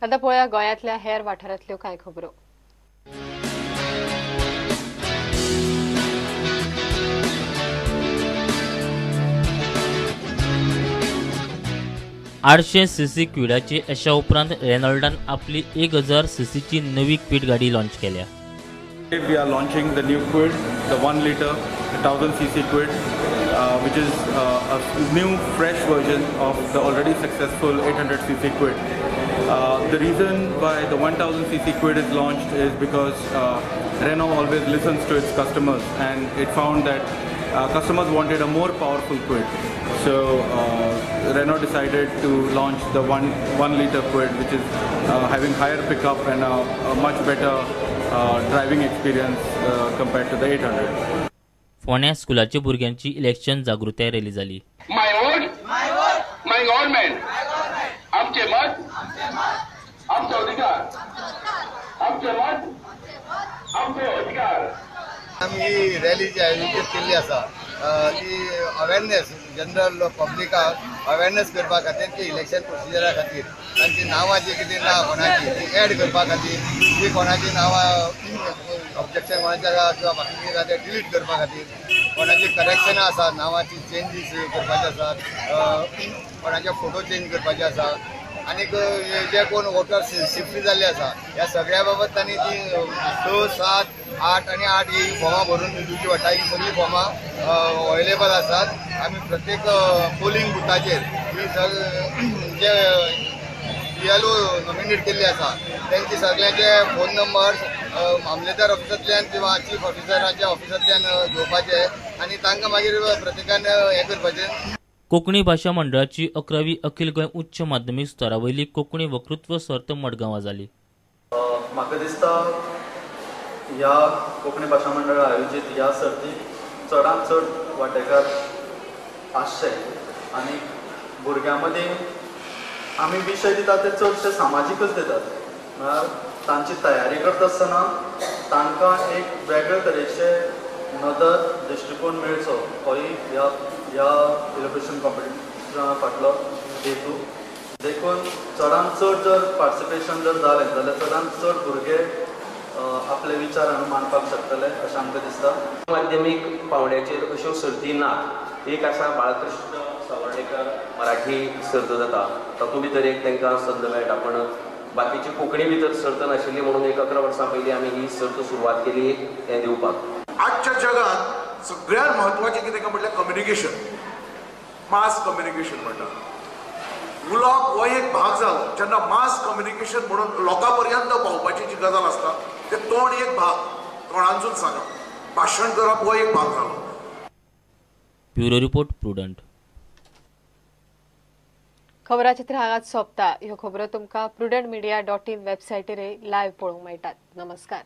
आतां पळोवया गोंयांतल्या हेर वाठारांतल्यो कांय खबरो. आठशे सीसी क्विडाची अशा उपरांत रेनॉल्डान आपली 1000 सीसीची नवी क्विड गाडी लॉन्च केल्या. We are launching the new Kwid, the 1 liter, 1000 cc Kwid, which is a new fresh version of the already successful 800 cc Kwid. The reason why the 1000 cc Kwid is launched is because Renault always listens to its customers, and it found that customers wanted a more powerful Kwid. So Renault decided to launch the 1 liter Kwid, which is having higher pickup and a much better driving experience compared to the 800. फोंड्या स्कुलाच्या भुरग्यांची election जागृताय rally जाली. My vote, my government, आमचे मत, आमचो अधिकार, आमचे मत, आमचो अधिकार. आमी ही रॅली जी आयोजीत केल्ली आसा ती अवेरनेस जनरल पब्लिकाक अवेरनेस करपा खातीर की इलेक्शन प्रोसिजरा खातीर तांची नांवां जी कितें ना कोणाची ती एड करपा खातीर, जी कोणाची नांवां ऑब्जेक्शन कोणाचें आसा किंवा बाकी कितें आसा तें डिलीट करपा खातीर, कोणाची करेक्शनां आसा नांवाची चेंजीस करपाचे आसात, कोणाचे फोटो चेंज करपाचे आसा आनीक जे कोण वोटर शिफ्ट जाल्ले आसा ह्या सगळ्या बाबत तांणी ती 6, 7, 8 आनी 8 ही फॉर्मां भरून दिवची पडटा. ही सगळीं फॉर्मां अवेलेबल आसात. आमी प्रत्येक पोलिंग बुथाचेर ही जे BLO nominate केल्ले आसा तेंचे सगळ्यांचे फोन नंबर मामलेदार ऑफिसांतल्यान किंवा चीफ ऑफिसराच्या ऑफिसांतल्यान घेवपाचे आनी तांकां मागीर प्रत्येकान हें करपाचें. कोंकणी भाशा मंडळाची 11वी अखिल गोंय उच्च माध्यमीक स्तरा वयली कोंकणी वक्तृत्व सर्त मडगांवां जाली. म्हाका दिसता ह्या कोंकणी भाशा मंडळ आयोजीत ह्या सर्तीक चडांत चड वांटेकार आसचे आनी भुरग्यां मदीं आमी विशय दितात ते चडशे सामाजिकच दितात, म्हळ्यार तांची तयारी करता आसतना तांकां एक वेगळे तरेचे नदर दृश्टिकोन मेळचो होय ह्या ह्या इलोक्युशन कॉम्पिटिशना फाटलो हेतू. देखून चडांत चड जर पार्टिसिपेशन जर जालें जाल्यार चडांत चड भुरगे आपले विचार हांगा मांडपाक शकतले अशें आमकां दिसता. माध्यमीक पावंड्याचेर अश्यो सर्ती नात. एक आसा बाळकृष्ण सावर्डेकर मराठी सर्त जाता, तातूंत भितर एक तांकां संद मेळटा, पण बाकीची कोंकणी भितर सर्त नाशिल्ली म्हणून एक 11 वर्सां पयलीं आमी ही सर्त सुरवात केली हें दिवपाक. आजच्या जगात सगळ्यात महत्वाचें कितें काय म्हटल्यार कम्युनिकेशन, मास कम्युनिकेशन म्हणटा. उलोवप हो एक भाग जालो. जेन्ना मास कम्युनिकेशन म्हणून लोकां पर्यंत पावपाची जी गजाल आसता ते तोंड एक भाग, तोंडांतसून सांगप, भाशण करप हो एक भाग जालो. Bureau report, Prudent. खबराचित्र हांगाच सोंपता. ह्यो खबरो तुमकां prudentmedia.in वेबसायटीर लायव्ह पळोवंक मेळटात. नमस्कार.